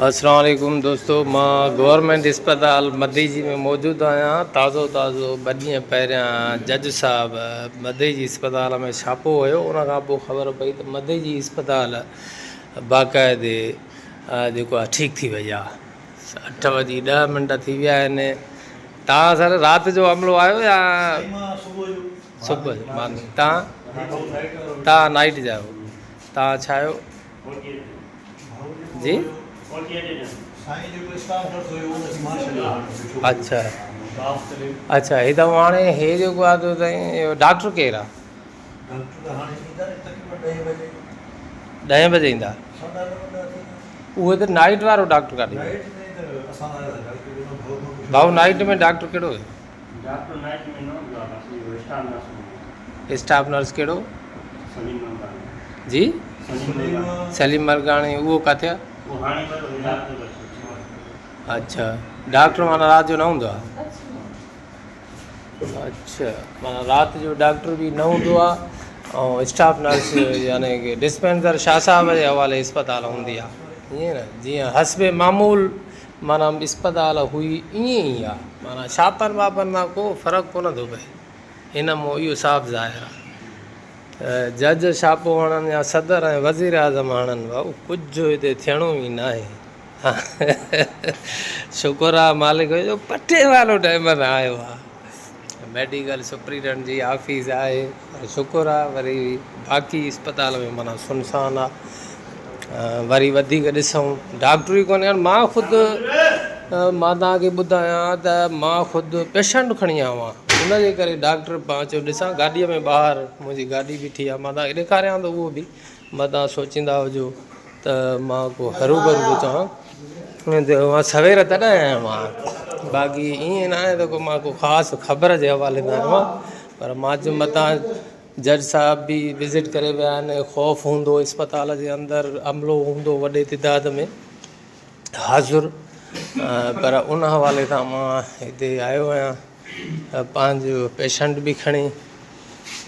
اسلام عليڪم دوستو مان گورنمينٽ اسپتال مديجي ۾ موجود آهيان تازو تازو ٻه ڏينهن پهريان جج صاحب مديجي اسپتال ۾ ڇاپو هيو ان کان پوء خبر پئي ته مديجي اسپتال باقاعدي جيڪو آهي ٺيڪ ٿي وئي آهي اٺ وڄي ڏهه منٽ ٿي ويا آهن تان سر رات جو عملو آيو يا صبح جو مارننگ تان تان نائٽ جا آهيو تان ڇا آهيو جي اڇا اڇا هي ته هاڻي هي جيڪو آ تو سائين اهو ڊاڪٽر ڪير آ ڏهين بجي ايندا اهو ته نائٽ وارو ڊاڪٽر ڪاڏي ويو ڀائو نائٽ ۾ ڊاڪٽر ڪهڙو هيو ڊاڪٽر نائٽ ۾ نه هوندو آ بس اهو اسٽاف نرس هوندو آ. اسٽاف نرس ڪهڙو؟ سليم مرگاڻي. جي؟ سليم مرگاڻي. سليم مرگاڻي اهو ڪاٿي آ؟ اهو هاڻي ويو هي رات جو اچي. اڇا ڊاڪٽر معنيٰ رات جو نه هوندو آ؟ اڇا معنيٰ رات جو ڊاڪٽر به نه هوندو آ ۽ اسٽاف نرس يعني ڪي ڊسپينسر شاهه صاحب جي حوالي اسپتال هوندي آ ائين نه جيئن حسب معمول معنيٰ اسپتال هئي ائين ئي آ معنيٰ ڇاپن واپن مان ڪو فرق ڪونه ٿو پئي هن مون اهو صاف ظاهر آ ته جج ڇاپو هڻن يا صدر ۽ وزير اعظم هڻن ڀائو ڪجهه هتي ٿيڻو ئي ناهي شڪر آ مالڪ جو پٽيوالو ٽائيم تان آيو آ ميڊيڪل سپريڊنٽ جي آفيس آهي پر شڪر آ وري باقي اسپتال ۾ معنيٰ سنسان آ وري وڌيڪ ڏسون ڊاڪٽر ئي ڪونهي مان خود مان توهان کي ٻڌايان ته مان خود پيشنٽ کڻي آيو آهيان ان جي ڪري ڊاڪٽر پاڻ چيو ڏسان گاڏيء ۾ ٻاهر منهنجي گاڏي بيٺي آ مان توهان کي ڏيکاريان ٿو اهو به متان سوچيندا هجو ته مان ڪو هروڀرو ٿو چوان مان سوير تڏهن آيو آهيان باقي ائين نه آهي ته ڪو مان ڪو خاص خبر جي حوالي سان آيو آهيان پر مان چيو متان جج صاحب به وزٽ ڪري ويا آهن خوف هوندو اسپتال جي اندر عملو هوندو وڏي تعداد ۾ حاضر پر ان حوالي سان مان هتي آيو آهيان پنهنجو پيشنٽ به کڻي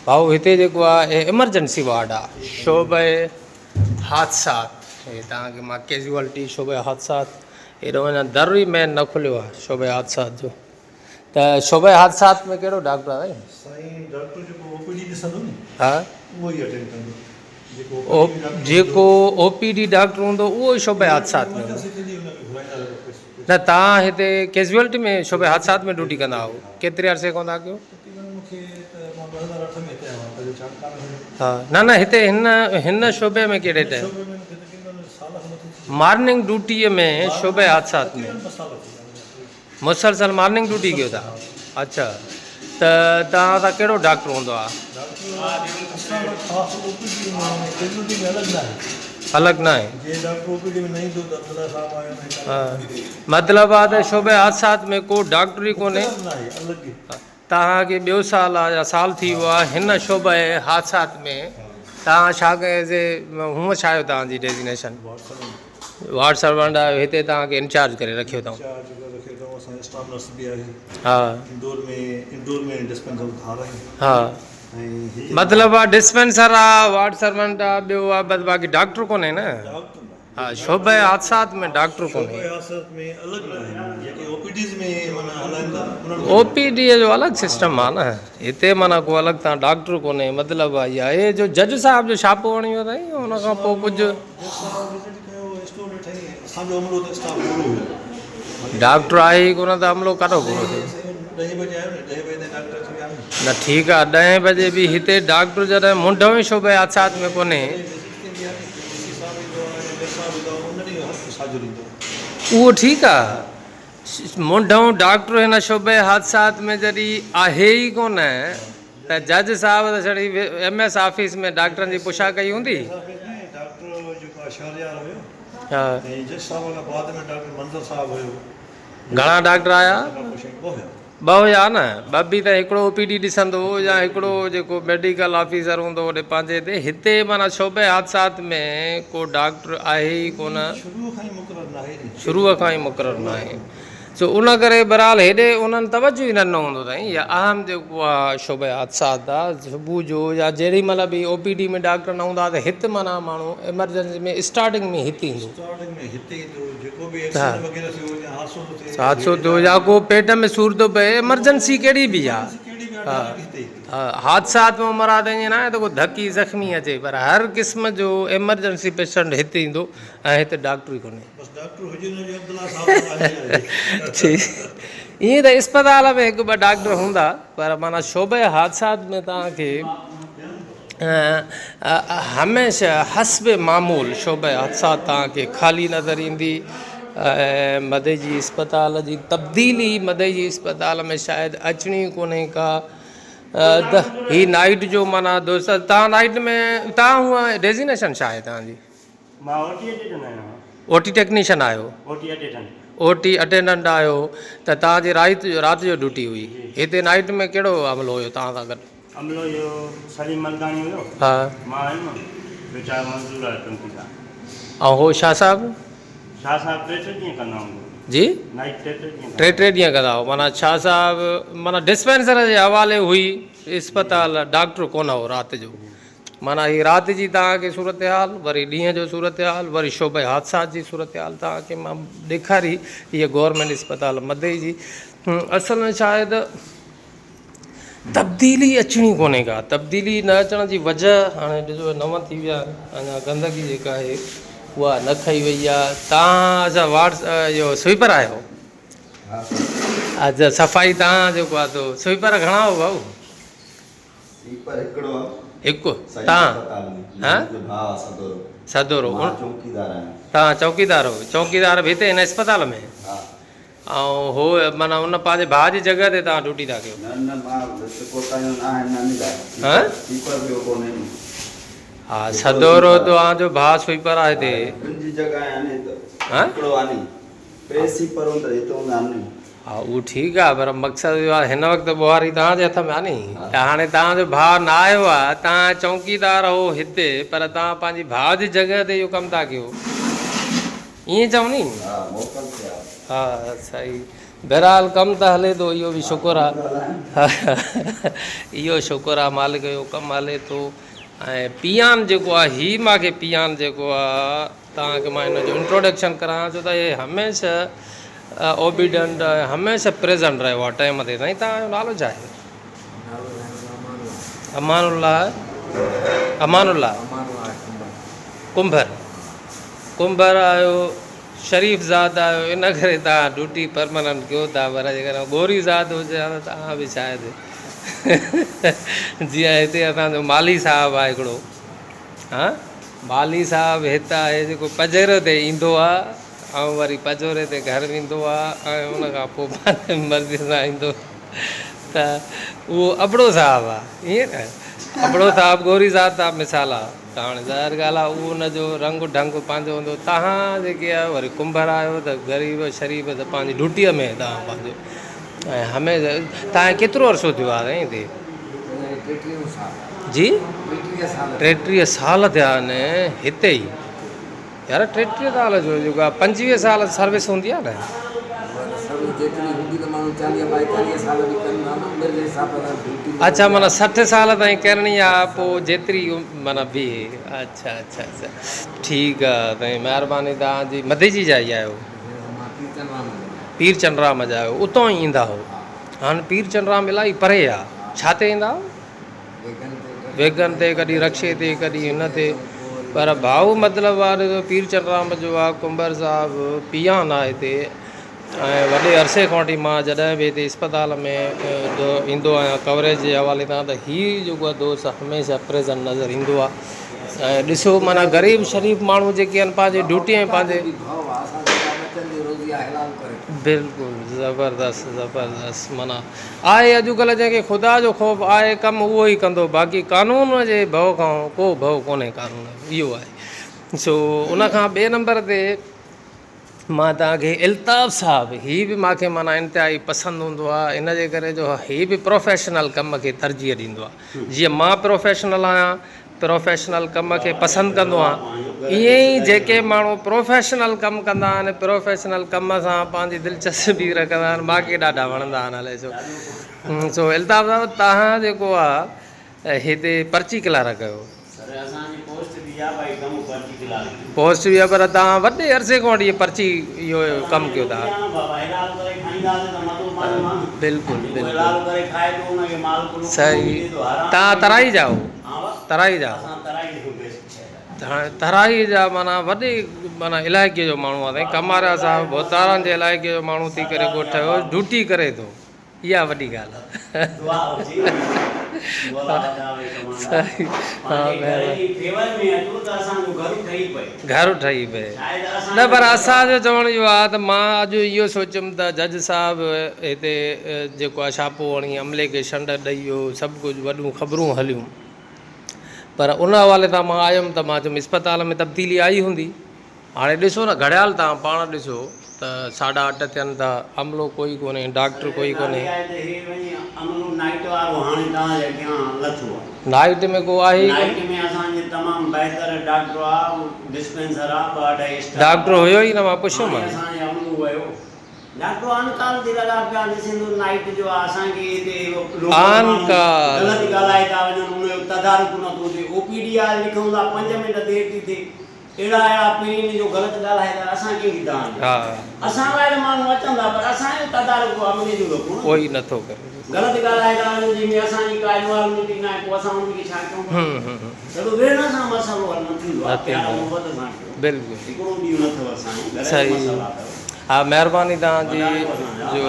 ڀائو هتي جيڪو آهي ايمرجنسي وارڊ آهي شعبه حادثات هي توهان کي مان ڪيزوالٽي شعبه حادثات هيڏو اڃا در ئي مين نه کليو آهي شعبه حادثات جو ته شعبه حادثات ۾ ڪهڙو ڊاڪٽر آهي سائين ڊاڪٽر جيڪو او پي ڊي ڏسندو ني ها اهو ئي اٽينڊ ڪندو جيڪو او پي ڊي ڊاڪٽر هوندو اهو ئي شعبه حادثات ۾ هوندو. نه توهان هتي ڪيزوئلٽي ۾ شعبه حادثات ۾ ڊيوٽي ڪندا آهيو ڪيتري عرصي کان ٿا ڪيو؟ ها نه نه هتي هن هن شعبي ۾ ڪهڙي ٽائيم مارننگ ڊيوٽي ۾ شعبه حادثات ۾ مسلسل مارننگ ڊيوٽي ڪيو ٿا اڇا ته توهان سان ڪهڙو ڊاڪٽر هوندو آ؟ الڳ ناهي مطلب آ ته شعبه حادثات ۾ ڪو ڊاڪٽر ئي ڪونهي توهان کي ٻيو سال آ يا سال ٿي ويو آ هن شعبه حادثات ۾ توهان ڇا هونء ڇا آهيو توهان جي ڊيزگنيشن؟ وارڊ سرونٽ آهيو هتي توهان کي انچارج ڪري رکيو اٿئون. انچارج ڪري رکيو اٿئون اسان اسٽاف نرس به آهي. ها. انڊور ۾ انڊور ۾ ڊسپينسر ڌار آهن. ها. ۽ هتي مطلب آ ڊسپينسر آ وارڊ سرونٽ آ ٻيو آ بس باقي ڊاڪٽر ڪونهي نه. ڊاڪٽر نه. ها شعبه حادثات ۾ ڊاڪٽر ڪونهي. شعبه حادثات ۾ الڳ آهن جيڪي او پي ڊيز ۾ معنيٰ هلائن ٿا انهن کي. او پي ڊي جو الڳ سسٽم آ نه هتي معنيٰ ڪو الڳ تان ڊاڪٽر ڪونهي مطلب آ اها اهي جو جج صاحب جو ڇاپو هڻي ويو اٿائين ان کان پوء ڪجهه. جج صاحب وزٽ ڪيو اسٽور ڏٺائين اسان جو عملو ته اسٽاف پورو هيو. ڊاڪٽر آهي ئي ڪونه ته عملو ڪاڏو پورو ٿيو. ڏهين بجي آيو نه ڏهين بجي تائين ڊاڪٽر اچي ويا نه. نه ٺيڪ آ ڏهين بجي به هتي ڊاڪٽر جڏهن منڍ ۾ شعبه حادثات ۾ ڪونهي. اهو ٺيڪ آ منڍئون ڊاڪٽر هن شعبه حادثات ۾ جڏهن آهي ئي ڪونه ته جج صاحب ته ڇڙي ايم ايس آفيس ۾ ڊاڪٽرن جي پڇا ڪئي هوندي. گهڻا ڊاڪٽر آيا؟ ٻه هيا نه، ٻه به ته هڪڙو او پي ڊي ڏسندو هو يا هڪڙو جيڪو ميڊيڪل آفيسر هوندو هو پنهنجي هتي، هتي معنيٰ شعبه حادثات ۾ ڪو ڊاڪٽر آهي ئي ڪونه. شروع کان ئي مقرر ناهي. شروع کان ئي مقرر ناهي. سو ان ڪري بهرحال هيڏي انهن توجه ئي نه ڏنو هوندو اٿائين يا اهم جيڪو آ شعبه حادثات آ صبح جو يا جيڏي مهل به او پي ڊي ۾ ڊاڪٽر نه هوندا ته هت معنيٰ ماڻهو ايمرجنسي ۾ اسٽارٽنگ ۾ هت ايندو. اسٽارٽنگ ۾ هتي ايندو جيڪو به ايڪسيڊنٽ وغيره ٿيو يا حادثو ٿو ٿئي. حادثو ٿيو يا ڪو پيٽ ۾ سور ٿو پئي ايمرجنسي ڪهڙي به آ. ڪهڙي به آ ڊائريڪٽ هتي ايندو. ها حادثات مان مراد ائين ناهي ته ڪو ڌڪي زخمي اچي پر هر قسم جو ايمرجنسي پيشنٽ هت ايندو ۽ هت ڊاڪٽر ئي ڪونهي. بس ڊاڪٽر هجي نه هجي عبدالله صاحب ته آهي ئي آهي. ائين ته اسپتال ۾ هڪ ٻه ڊاڪٽر هوندا پر معنيٰ شعبه حادثات ۾ توهان کي هميشه حسب معمول شعبه حادثات توهان کي خالي نظر ايندي ۽ مدئي جي اسپتال جي تبديلي مدئي جي اسپتال ۾ شايد اچڻي ڪونهي ڪا هي نائيٽ جو معنيٰ دوست توهان نائيٽ ۾ توهان هونء ڊيزينيشن ڇا آهي توهان جي؟ مان او ٽي اٽينڊنٽ آهيان. او ٽي ٽيڪنيشن آهيو. او ٽي اٽينڊنٽ. او ٽي اٽينڊنٽ آهيو ته توهان جي رات رات جو ڊيوٽي هئي. هتي نائيٽ ۾ ڪهڙو عملو هيو توهان سان گڏ؟ عملو اهو سليم ملڪاڻي هيو. ها. مان هيم ٻيو چار منظور آهي چوڪيدار. ۽ هو شاهه صاحب؟ شاهه صاحب ٽي ٽي ڏينهن ڪندا هوندا. جي؟ نائيٽ ٽي ٽي ڏينهن ٽي ٽي ڏينهن ڪندا هو معنيٰ شاهه صاحب معنيٰ ڊسپينسر جي حوالي هئي اسپتال ڊاڪٽر ڪونه هو رات جو. معنيٰ هي رات جي توهان کي صورتحال، وري ڏينهن جو صورتحال، وري شعبه حادثات جي صورتحال توهان کي مان ڏيکاري. هيء گورنمينٽ اسپتال مدئي جي اصل ۾ ڇا آهي ته تبديلي اچڻي ڪونهي ڪا. تبديلي نه اچڻ جي وجه هاڻي ڏسو نو ٿي ويا آهن اڃا گندگي جيڪا آهي اها نه کئي وئي آهي. توهان اڇا وارڊ اهو سوئيپر آهيو؟ اڇا صفائي توهان جيڪو آهي سو سوئيپر گهڻا هو ڀائو؟ سيپر هڪڙو آ. هڪ سڄي تان اسپتال ۾ ها منهنجو ڀاء آ سدورو. سدورو مان چوڪيدار آهيان. تان چوڪيدار هو چوڪيدار به هتي هن اسپتال ۾ ها. ۽ هو معنيٰ ان پنهنجي ڀاء جي جڳهه تي تان ڊيوٽي ٿا ڪيو. نه نه مان هتي ڪوتاهيون نه آهن نه ني ها سيپر ٻيو ڪونهي ني. ها سدورو توهان جو ڀاء سوئيپر آ هتي. ٻن جي جڳهه آهي ني ته ها هڪڙو آ ني ٽي سيپر هوندا هتي هوندا آهن ني. ها اهو ٺيڪ آ پر مقصد اهو آ هن وقت ٻوهاري توهان جي هٿ ۾ آ ني ته هاڻي توهان جو ڀاء نه آيو آ توهان چونڪيدار هو هتي پر توهان پنهنجي ڀاء جي جڳهه تي اهو ڪم ٿا ڪيو ائين چئون ني. ها موڪل تي آ. ها صحيح بهرحال ڪم ته هلي ٿو اهو به شڪر آ اهو شڪر آ مالڪ جو ڪم هلي ٿو ۽ پيان جيڪو آ هي مان کي پيان جيڪو آ توهان کي مان هن جو انٽروڊڪشن ڪرايان ڇو ته هي هميشه اوبيڊنٽ ۽ هميشه پريزنٽ رهيو آهي ٽائيم تي. سائين توهان جو نالو ڇا آهي؟ امان الله. امان الله ڪنڀر. ڪنڀر آهيو شريف ذات آهيو ان ڪري توهان ڊيوٽي پرماننٽ ڪيو ٿا پر جيڪڏهن ڳوري ذات هجي ها ته توهان به شايد جيئن هتي اسان جو مالهي صاحب آهي هڪڙو ها مالهي صاحب هت آهي جيڪو پجيرو تي ايندو آ ۽ وري پجوري تي گهر ويندو آ ۽ ان کان پوء پنهنجي مرضي سان ايندو ته اهو ابڙو صاحب آ ائين نه ابڙو صاحب ڳوري ذات آ مثال آ ته هاڻي ظاهر ڳالهه آ اهو ان جو رنگ ڍنگ پنهنجو هوندو تهان جيڪي آهيو وري ڪنڀر آهيو ته غريب شريف ته پنهنجي ڊيوٽيء ۾ تهان پنهنجو ۽ هميشه تهان کي ڪيترو عرصو ٿيو آ سائين هتي؟ جي 33 سال ٿيا آهن هتي ئي يار 33 سال جو جيڪو آهي 25 سال سروس هوندي آهي نه اڇا معنيٰ 60 سال تائين ڪرڻي آهي پوء جيتري معنيٰ بيهي اڇا اڇا اڇا ٺيڪ آهي سائين مهرباني توهان جي مديجي جا ئي آهيو پير چنرام جا آهيو اتان ئي ايندا هو هاڻ پير چنرام الاهي پري آ ڇا تي ايندا آهيو؟ ويگن تي ڪڏهن رڪشي تي ڪڏهن هن تي پر ڀائو مطلب آ ڏسو پير چنرام جو آ ڪنڀر صاحب پيان آ هتي ۽ وڏي عرصي کان وٺي مان جڏهن به هتي اسپتال ۾ ايندو آهيان ڪوريج جي حوالي سان ته هي جيڪو آ دوست هميشه پريزنٽ نظر ايندو آ ۽ ڏسو معنيٰ غريب شريف ماڻهو جيڪي آهن پنهنجي ڊيوٽي ۽ پنهنجي بلڪل زبردست زبردست معنيٰ آهي اڄڪلهه جنهن کي خدا جو خوف آهي ڪم اهو ئي ڪندو باقي قانون جي ڀؤ کان ڪو ڀؤ ڪونهي قانون جو اهو آهي سو ان کان ٻئي نمبر تي مان توهان کي الطاف صاحب هي به مان کي معنيٰ انتهائي پسند هوندو آهي ان جي ڪري جو هي به پروفيشنل ڪم کي ترجيح ڏيندو آهي جيئن مان پروفيشنل آهيان پروفيشنل ڪم کي پسند ڪندو آهيان ائين ئي جيڪي ماڻهو پروفيشنل ڪم ڪندا آهن پروفيشنل ڪم سان پنهنجي دلچسپي رکندا آهن ماکي ڏاڍا وڻندا آهن الائي ڇو سو الطاف صاحب تهان جيڪو آهي هتي پرچي ڪلارڪ آهيو سر اسان جي پوسٽ به آ ڀائي ڪم پرچي ڪلارڪ جو. پوسٽ به آ پر توهان وڏي عرصي کان وٺي پرچي اهو ڪم ڪيو ٿا. بلڪل بلڪل صحيح توهان ترائي جا آهو ترائي جا ترائي جا معنيٰ وڏي معنيٰ علائقي جو ماڻهو آ سائين ڪماريا صاحب ڀوتارن جي علائقي جو ماڻهو ٿي ڪري ڳوٺ جو ڊيوٽي ڪري ٿو. اها وڏي ڳالهه گهر ٺهي پئي نه پر اسان جو چوڻ اهو آهي ته مان اڄ اهو سوچيم ته جج صاحب هتي جيڪو آهي ڇاپو هڻي عملي کي ڇنڊ ڏئي ويو سڀ ڪجهه وڏيون خبرون هليون پر ان حوالي سان مان آيم ته مان چيم اسپتال ۾ تبديلي آئي هوندي هاڻي ڏسو نه گهڙيال توهان پاڻ ڏسو ته ساڍا اٺ ٿين ٿا عملو ڪوئي ڪونهي ڊاڪٽر ڪوئي ڪونهي. نائيٽ ۾ ڪو آهي ئي ڪونه. ڊاڪٽر هيو ئي نه مان پڇيومانس. آن ڪال. اهڙا اهڙا پرين جو غلط ڳالهائي ته اسان ڪنهن کي دانهن ڏيون. اسان لاء ته ماڻهو اچن ٿا پر اسان جو تدارڪ به عملي جو ته ڪونه. ڪوئي نه ٿو ڪري. غلط ڳالهائي ٿا وڃن جنهن ۾ اسان جي ڪا انوالومينٽ ئي ناهي پوء اسان انهن کي ڇا ڪيون. ڇڏو ويهڻ سان مسئلو حل نه ٿيندو آهي پيار محبت سان ڪيو. بلڪل. هڪڙو ڏينهن نه اٿو اسان جو گهر جو مسئلا اٿو. ها مهرباني توهان جي جو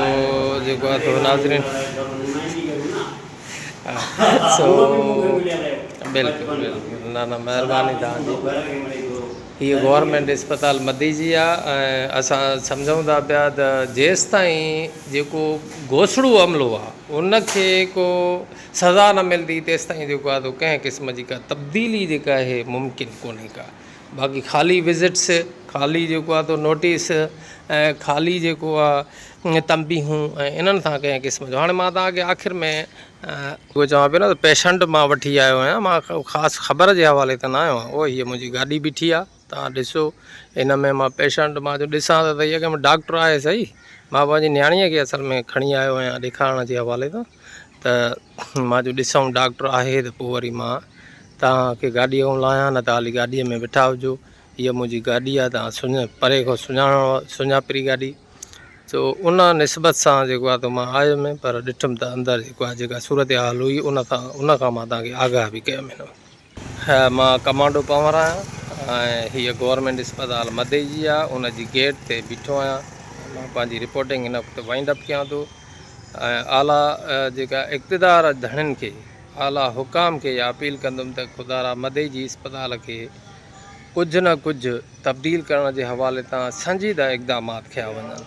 جيڪو آهي سو ناظرين. سو بلڪل بلڪل نه نه مهرباني توهان جي هي گورنمينٽ اسپتال مدي جي آ ۽ اسان سمجهون ٿا پيا ته جيستائين جيڪو گوسڙو عملو آ ان کي ڪو سزا نه ملندي تيستائين جيڪو آ سو ڪنهن قسم جي ڪا تبديلي جيڪا آهي ممڪن ڪونهي ڪا باقي خالي وزٽس خالي جيڪو آ تو نوٽيس ۽ خالي جيڪو آ تنبيهون ۽ انهن سان ڪنهن قسم جو هاڻي مان توهان کي آخر ۾ اهو چوان پيو نه ته پيشنٽ مان وٺي آيو آهيان مان خاص خبر جي حوالي تي نه آيو آهيان او هيء منهنجي گاڏي بيٺي آ توهان ڏسو ان ۾ مان پيشنٽ مان چيو ڏسان ته صحيح اڳ ۾ ڊاڪٽر آهي صحيح مان پنهنجي نياڻيء کي اصل ۾ کڻي آيو آهيان ڏيکارڻ جي حوالي سان ته مان چيو ڏسون ڊاڪٽر آهي ته پوء وري مان توهان کي گاڏيء کان لاهيان نه ته حالي گاڏيء ۾ ويٺا هجو هيء منهنجي گاڏي آهي توهان سڃ پري کان سڃاڻو سڃاپري گاڏي سو ان نسبت سان جيڪو آهي ته مان آيم پر ڏٺم ته اندر جيڪو آهي جيڪا صورتحال هئي ان سان ان کان مان توهان کي آگاهه به ڪيم هن وقت مان ڪمانڊو پنهور آهيان ۽ هيء گورنمينٽ اسپتال مدئي جي آهي ان جي گيٽ تي بيٺو آهيان مان پنهنجي رپورٽنگ هن وقت وائنڊ اپ ڪيان ٿو ۽ اعليٰ جيڪا اقتدار ڌڻين کي اعليٰ حڪام کي اها اپيل ڪندم ته خدارا مدئي جي اسپتال کي ڪجهه نه ڪجهه تبديل ڪرڻ جي حوالي تان سنجيده اقدامات کنيا وڃن.